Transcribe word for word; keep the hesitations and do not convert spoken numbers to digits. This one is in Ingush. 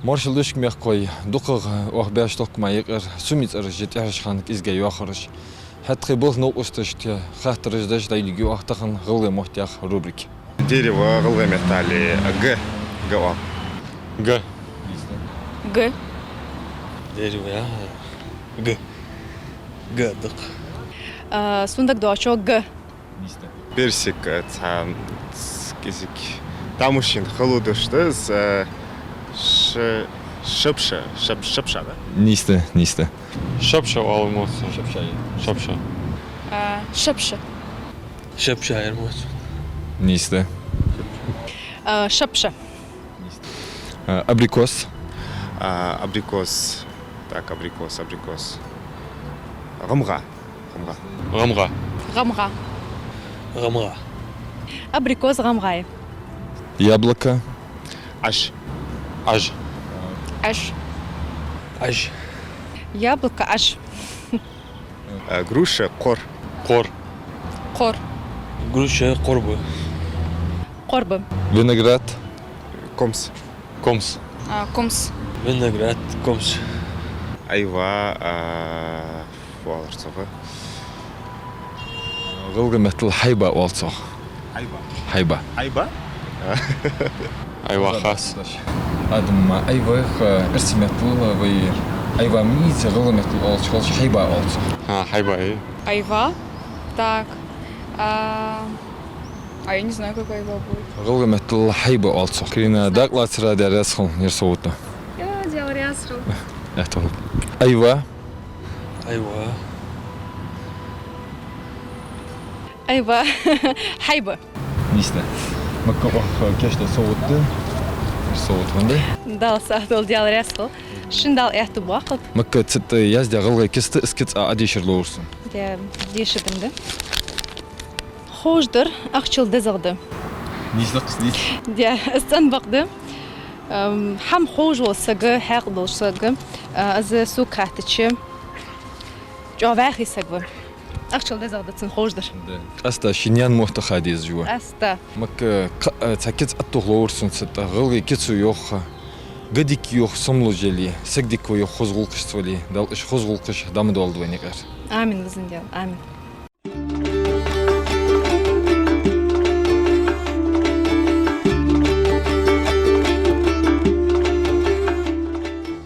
Маршал да шуга, мехкахой, дукхагӀа оаха баьча тохкама юкъера «Сумий цӀераш» я тӀехьарча хана кӀезига йоахараш. ХӀаьта тхоай балха новкъосташта хаттараш деш дӀайоалаю оаха тахан «ГӀалгӀай мотт» яха рубрика. Дерево гӀалгӀай меттала «г», «г» оал. Г. Г. Дерево, а? Г. Г дакъа. А, сона дагадоагӀачох Г. Персик, а, цхьа, ц-, кӀезига. Тамашийна хало дош да из, а, ш-, шапша, шап-, шапша, да? Нийса да, нийса да. Шапша оал мо цох. Шапша я. Шапша. А, шапша. Шапша яр мо цох. Нийса да. А, шапша. А, абрикос. А, абрикос. Так, абрикос, абрикос. ГӀамгӀа. ГӀамгӀа. ГӀамгӀа. ГӀамгӀа. ГӀамгӀа. Абрикос гӀамгӀа я. Яблоко. Ӏаж. Ӏаж. Ӏаж. Ӏаж. Яблоко Ӏаж. А, груша — кхор. Кхор. Кхор. Груша — кхорба. Кхорба. Виноград. Комс. Комс. А, комс. Виноград — комс. Айва, а, фу оалар цох? ГӀалгӀай меттала хьайба оал цох. Хьайба. Хьайба. Хьайба? Айва хас. Адам, айвайх, э, эрсий меттала вай айва мица гӀалгӀай меттала оалаш хилча хьайба оал цох. А, хьайба, э. Айва. Так. А, а я не знаю, как айва будет. ГӀалгӀай меттала хьайба оал цох. Карина, дакъа лацара Даьла раьза хилва, ер совгӀат да. Э, Даьла раьза хилва. Э, то. Айва. Айва. Айва. Хьайба. Нийса да. Макка, оаха кийчдаь совгӀат да. Ер совгӀат хӀана да? Дала сагӀа долда, Даьла раьза хилва. Шун Дала аьттув боаккхалба. Макка, цу тӀа яздаь гӀалгӀай кица, из кица Ӏодийшар ловра сона. Де, дийша да. Ховш дар ахчал дезагӀа да. Нийса да, нийса. Де, из цӀена бакъ да. Ам, хӀама ховш вола саг, хьаькъал долча саг, а, из сога хаьттача, чӀоагӀа вӀаьхий саг ва. Ахчал дезагӀа да цун ховш дар. Да. Къаьстта ший наьна мотт ха дезаш ва. Къаьстта. Макка, кхы, а, цхьа кица оттавоалавир сона цу тӀа. ГӀалгӀай кица йоах, га дика йоах, сомалуш яле, саг дика ва йоах, хоза гӀулакхашца вале. Дала уж хоза гӀулакхаш дӀа ма доалда вайна юкъера. Амин, везан Даьла, амин.